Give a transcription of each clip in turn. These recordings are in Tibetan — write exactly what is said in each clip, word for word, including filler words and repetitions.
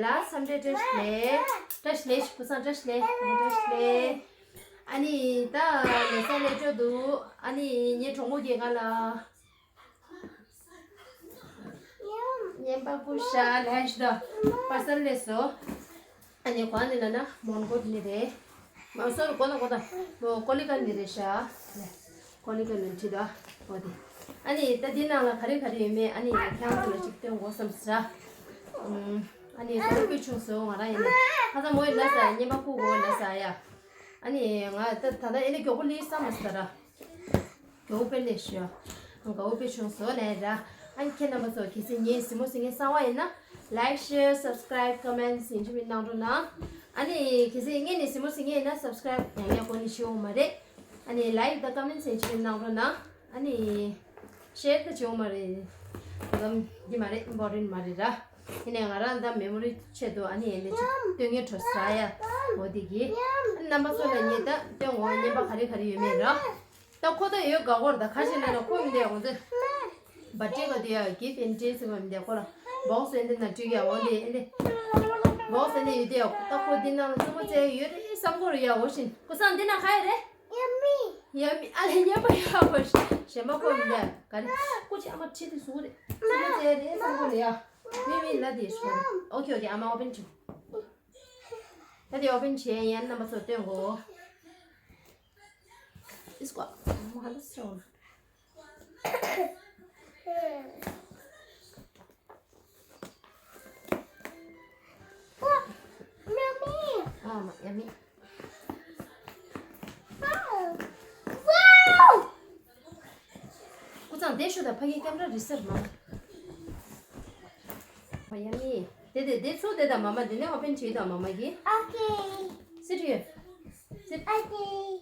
ལ་འཚམས་འདྲི་བཀྲ་ཤིས་བདེ་ལེགས། བཀྲ་ཤིས་བདེ་ལེགས། ཀུན་བཟང་བཀྲ་ཤིས་བདེ་ལེགས། བཀྲ་ཤིས་བདེ་ལེགས། ཨ་ནི་ད་ལས་ས་ལས་ཆོག་འདུག་ཨ་ནི་ངའི་གྲོགས་མོ་གིས་ང་ལ་བརྙན་པར་བསྐུར་ཤག་ལས་ཤི་ད་པར་སལ་སླེབས་སོང་། ཨ་ནི་གོ་ནི་ལ་ན་མོན་གྷོ་ནི་རེད། མ་སོར་གོ་ན་གོ་ད་མོ་ཀོ་ལི་ག་ནི་རེད་ཤག་ཀོ་ལི་ག་ནི་ཁྲིད་ད་འོ་དེ། ཨ་ནི་ད་འདི་ནང་ལ་ག་རེ་ག་རེ་ཡོད་མེད་ཨ་ནི་ཁྱེད་རང་ཚོ་ལ་ཅིག་སྟོན་དགོས་བསམ་ཟེར། ཨ་ནི་ཟོ་ཁུལ་ཆུང་སོ་ང་རང་ཡིན་ན་ཁ་ཚ་མོ་ཡིན་ན་ཟ་ཉེ་མ་ཁུག་གོ་ན་ཟ་ཡ། ཨ་ནི་ང་ད་ད་ད་ཨེ་ནི་མགྱོགས་པོ་ལི་ས་མ་ཟ་ར། དགའ་བོ་དཔེ་ལེགས་ཤོག་དགའ་བོ་དཔེ་བྱུང་སོང་ལས་ར། ཨ་ནི་ཁྱེད་རྣམ་པ་ཚོ་གལ་སྲིད་ངའི་གཟིགས་མོ་གཟིགས་མཁན་གསར་པ་ཡིན་ན། Like, share, subscribe, comment ཡིན་གཅིག་མིན་གནང་རོགས་གནང་། ཨ་ནི་གལ་སྲིད་སྔོན་ནས་གཟིགས་མོ་གཟིགས་མཁན་ཡིན་ན་subscribe ཡང་ཡང་གོ་ནི་ཞིག་འོང་མ་རེད། ཨ་ནི་like དང་comment ཡིན་གཅིག་མིན་གནང་རོགས་གནང་། ཨ་ནི་share ད་བྱུང་མ་རེད། ལམ་འདི་མ་རེད་important མ་རེད་ར། ཡིན་ནའི་ང་རང་ད་མེ་མོ་རི་ཆེད་དུ་ཨ་ནི་ཡིན་ནའི་ཅིག་སྟོན་ངེས་འགྲོ་ས་ཡ། འོ་དེ་གི། ཨ་ནི་རྣམ་པ་ཚོ་ལ་ངས་ད་སྟོན་འོང་བརྙན་པ་ག་རེ་ག་རེ་ཡོད་མེད་ར། ད་ཁོ་ད་ཡོད་དགའ་སྐོར་ད་ཁ་ཤས་ལ་ན་ཁོ་མི་འདས་འོང་ཚེ། བ་ཏྲི་ག་དུ་ཡ་གི་ཕན་ཏྲི་སི་མ་མི་འདས་ཁོ་ལ་བོག་སི་ཨེ་འདི་ན་ཏྲི་ག་འོང་དེ་ཨེ་འདི། བོག་སི་ཨེ་འདི་ཡོད་དེ་ཡ་ད་ཁོ་འདི་ནང་ལ་བཙུན་མོ་བཙལ་ཡོད་རེད་བསམ་ཁོ་རེ་ཡ་འོ་བཞིན་ཁོ་སང་འདི་ན་ཁ་ཡ་རེད། ཡ་མི་ཨ་ལེ་ཉན་པ་ཡ་ཁོ་ཞེ་མ་ཁོ་མི་འདས་ག་རེ་ཁོ་ཅི་ཨ་མ་ཁྲི་དེ་སུ་རེད་བཙུན་མོ་བཙལ་རེད་བསམ་ཁོ་རེ་ཡ་མི་མི་ལ་དེ་སུ་རེད། ཨོ་ཁེ་ཨོ་ཁེ་ཨ་མ་ཨོ་པན་ཆུ། ད་དེ་ཨོ་པན་བྱས་ཡན་རྣམ་པ་ཚོ་སྟོན་གོ། It's got one hundred stone. Mommy. Ah, yummy. Wow. ཀུ་ཚང་དེ་ཤོད་ད་ཕ་གི་ཀེམ་ར་རི་སར་མ། ཨ་ཡ་མི། དེ་དེ་དེ་ཚོ་དེ་ད་མ་མ་དེ་ནས་ཨོ་པན་བྱེད་ད་མ་མ་གི། Okay. Sit here. Sit. Okay.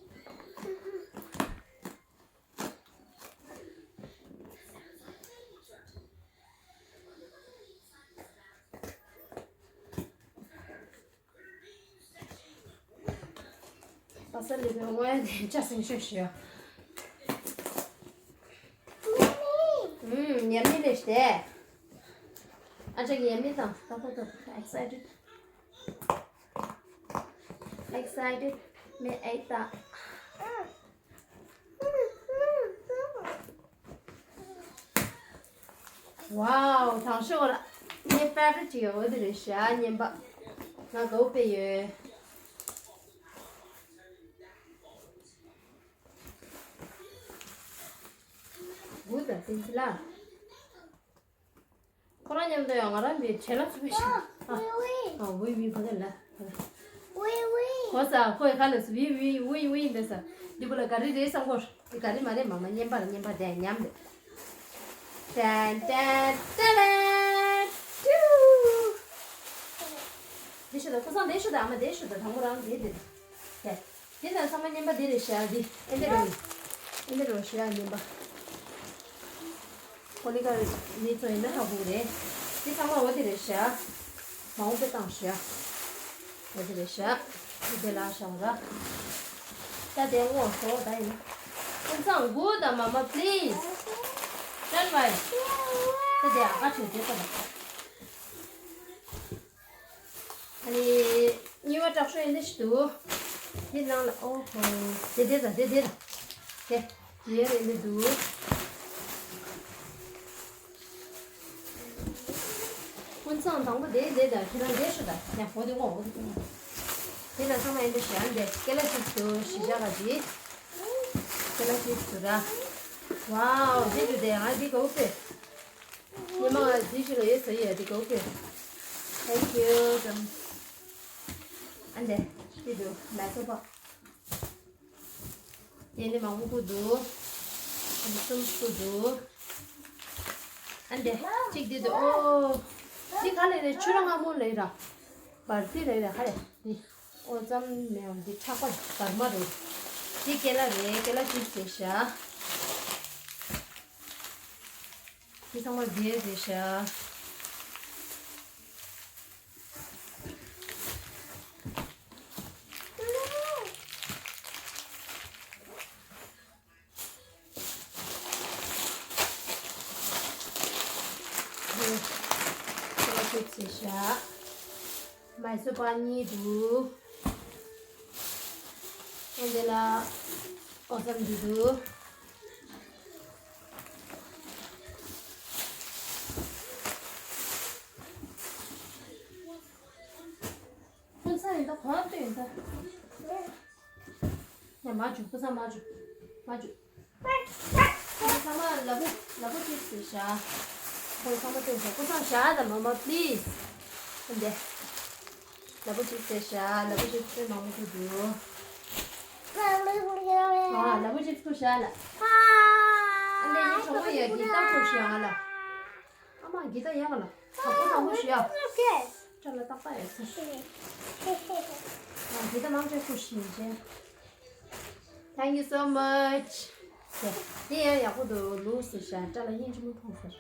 པ་ས་ལི་པའི་ངོ་ཡ་དེ་ཆ་སེང་ཤོས་ཤོས། ཨུམ། ཡ་མི་ལེ་ཤ་དེ། ཨ་ཅག་གི་ཡ་མི་དང་ད་ཁོ་ད་excited. Excited. མེ་ཨེ་ད། Wow, དང་ཤོག་ར། ངའི་favorite ཅིག་ཡོད་འོ་དེ་རེད་ཤག་བརྙན་པ། ང་དགའ་བོ་དཔེ་ཡོད། Good, thank you ལ། ཁོ་རང་མཉམ་དུ་ཡང་ང་རང་མི་བྲེལ་ལ་ཚུགས་པའི་ཤིང་། ཨ། ཨ། ཝི་ཝི་ཕ་གི་ལ། ཝི་ཝི། གོ་ས་ཁོའི་ཁ་ལ་སུ་ཝི་ཝི་ཝི་ཝི་འདི་ས། འདི་གུ་ལ་ག་རི་རེད་བསམ་གོ། འདི་ག་རི་མ་རེད་མ་མ་བརྙན་པར་བརྙན་པར་དེ་མཉམ་དུ། ཏན་ཏན་ཏན་ཏན། ཏུ། འདི་ཤོད་ད་ཁོ་ཚང་འདི་ཤོད་ད་ཨ་མ་འདི་ཤོད་ད་དང་པོ་རང་འདི་འདི། དེ། དེ་ལ་ཚང་མ་བརྙན་པ་འདི་རེད་ཤག་འདི་ཨེ་འདི་རེད། ཨེ་འདི་རེད་ཤག་བརྙན་པ། ཀོ་ལི་ག་རེ་མི་ཚོ་ཡིན་ན་ཧ་གོ་རེད། འདི་ཚང་མ་འོ་འདི་རེད་ཤག་མང་པོ་བཏང་ཤག་འོ་འདི་རེད་ཤག་འདི་ལ་ཤག་ར། ད་དེ་ངོ་ཤོག་ད་ཡིན་ན། ཀུན་བཟང་གུ་དང་མ་མ་please stand by. ད་དེ་ཨ་ཁ་ཆོས་དེ་ཚོ་ལ། ཨ་ནི་གཉིས་པ་དྲག་ཤོས་ཡིན་འདི་ཞིག་འདུག་འདི་ནང་ལ་ཨོ་ཧོ། དེ་དེ་དང་དེ་དེ་དང་། དེ་དེ་ཡར་ཡིན་འདི་འདུག་ཀུན་བཟང་དང་པོ་དེ་དེ་དང་ཁྱེད་རང་དེ་ཤོད་ད་ཡང་འོ་དེ་ངོ་འོ་དེ་ངོ་། དེ་ལ་ཚང་མ་ཡིན་འདི་ཞིག་ཨ་འདི་ཀེ་ལ་ཅིག་འདུག་ཞི་བྱ་ག་ཅིག་ཀེ་ལ་ཅིག་འདུག་ར། ཝའོ་དེ་འདུག་དེ་ང་འདི་གོ་པས། ཉི་མ་ང་འདི་ཞིག་ལ་ཡོད་ཟེར་ཡོད་དེ་གོ་པས། Thank you ཟེར། ཨ་འདྲེ། དེ་འདུག་མེ་ཏོག་པ། དེ་ནི་མང་པོ་འདུག་ཨ་ནི་གསུམ་བཞི་འདུག་ཨ་འདྲེ། གཅིག་དེ་འདུག་ཨོ། འདི་ག་ལས་རེད་ཆུ་ར་སྔ་མོ་ལས་ར། བར་དེ་ལས་ར་ཧ་རེ་འདི། ཨོ་ཙམ་མེད་འདི་ཁྲག་པ་བར་མ་རེད། འདི་ཀེ་ལ་རེད་ཀེ་ལ་གཅིག་བྱས་ཤག་འདི་ཚང་མ་རྒྱས་བྱས་ཤག་ཁོ་ལ་ཅིག་བྱས་ཤག་མའི་སུར་པ་གཉིས་འདུག་ཨ་འདི་ལ་ཨོ་སམ་འདི་འདུག་ཁོང་ཚ་ཡིན་ད་གོ་ལ་ལྟོས་ཡིན་ད། ཡ་མ་འཇུ་ཁོ་ཚ་མ་འཇུ་མ་འཇུ། ཁོ་ཚང་མ་ལ་བུ་ལ་བུ་ཅིག་ཟེར་བཞག་ཁོ་ཚང་མ་སྟོན་བཞག་ཁོ་ཚང་བཞག་དང་མ་མ་པི་ལི་སི། འདི། ལ་བུ་ཅིག་ཟེར་བཞག་ལ་བུ་ཅིག་ཚོད་མང་པོ་ཐུག་འདུག་ཨ་ལ་བུ་ཅིག་ཁུར་བཞག་ལ། ཨ་ལས་ཡིན་ཆོག་གོ་ཡ་གི་ཏང་ཁུར་བཞག་ལ། ཨ་མ་གི་ཏང་ཡག་ལ། ཁ་པོ་ཏང་ཁུར་བཞག་ཅ་ལ་ཏག་ཏག་ཡོད་ས། ཨ་གི་ཏང་མང་ཆེ་ཁུར་བཞག་ཅེ། Thank you so much. དེ་ཡང་ཡག་པོ་འདུག་ལུགས་སུ་བཞག་ཅ་ལ་ཡིན་ཆུ་མོ་མཐོང་ཟེར།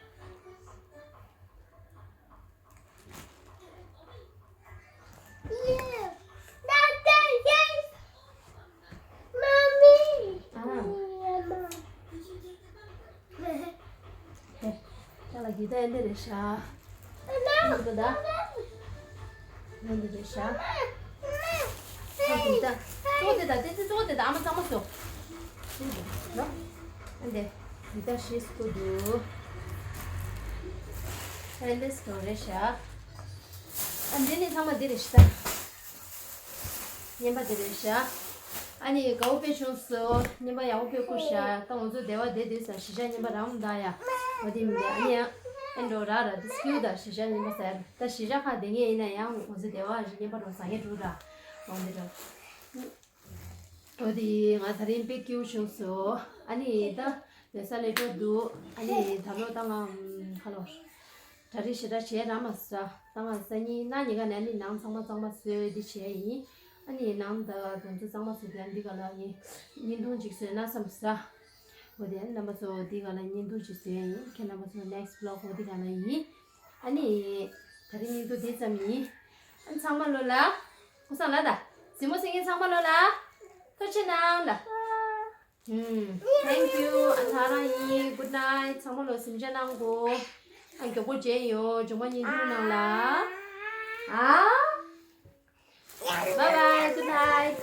ཅ་ལ་གི་ད་ཨེ་འདི་རེད་ཤག་འདི་ག་ད། ཨེ་འདི་རེད་ཤག་ཨ་འདི་ད། གཙོ་བོ་དེ་ད་དེ་ཚེ་གཙོ་བོ་དེ་ད་ཨ་མ་གཙང་མ་བཟོ། ཨ་འདི་ད་ཤེས་སྐུ་འདུག་ཨེ་འདི་སྐོར་རེད་ཤག་ཨ་འདི་ནི་ཚང་མ་འདི་རེད་ཤག་རྔན་པ་དེ་རེད་ཤག་ཨ་ནི་དགའ་བོ་དཔེ་བྱུང་སོང་། རྔན་པ་ཡག་པོ་དཔེ་བསྐུར་ཤག་ད་ང་ཚོ་སྡེ་བ་བསྡད་དུས་ཙམ་གཞིས་ཆགས་རྔན་པ་རག་མི་འདུག་ཡ། འོ་དེ་མི་འདུག་ཨ་ནི་ཡང་ཨེ་འགྲོ་རག་ར་དེ་སྐྱིད་ད་གཞིས་ཆགས་རྔན་པ་ཟེར་ད་གཞིས་ཆགས་ཁག་བསྡད་མཁན་ཡིན་ན་ཡང་ང་ཚོ་སྡེ་བ་རྔན་པ་འགྲོ་ཟ་མཁན་འགྲོ་ར། འོ་འདི་འགྲོ། འོ་དེ་ང་ད་རིང་དཔེ་སྐྱིད་པོ་བྱུང་སོང་། ཨ་ནི་ད་ལས་ས་ལས་འགྲོ་འདུག་ཨ་ནི་ད་ལོ་ད་ང་ཁ་ལོ། གྲ་སྒྲིག་ཞེ་དྲག་བྱས་ར་མ་ཟ། ད་ང་སང་ཉིན་གནངས་ཉིན་ཀ་ནས་ཨ་ནི་ནང་ཚང་མ་གཙང་མ་བཟོས་འདི་བྱས་ཡིན། ཨ་ནི་ནང་ད་དོན་ཚོ་གཙང་མ་བཟོས་ཏེ་ཨ་འདི་ག་ལ་ཡིན། བརྙན་ཐུང་ཅིག་བཟོས་ན་བསམ་ཟ། འོ་དེ་རྣམ་པ་ཚོ་འདི་ག་ལ་བརྙན་ཐུང་ཅིག་བཟོས་ཡིན། ཁྱེད་རྣམ་པ་ཚོ་next vlog འོ་འདི་ག་ལ་ཡིན། ཨ་ནི་ད་རིང་བརྙན་ཐུང་འདི་ཙམ་ཡིན། ཨ་ཚང་མ་ལོ་ལ། ཁོ་སང་ལ་ད། གཟིགས་མོ་གཟིགས་མཁན་ཚང་མ་ལོ་ལ། ཐུགས་རྗེ་གནང་ལ། ཨུམ། Thank you. ཨ་ཚ་རང་ཡིན། Good night. ཚང་མ་ལོ་གཟིམ་འཇག་གནང་གོ་ཨ་མགྱོགས་པོ་མཇལ་ཡོང་། མཇུག་མ་བརྙན་ཐུང་གནང་ལ། ཨ། Bye bye. Good night.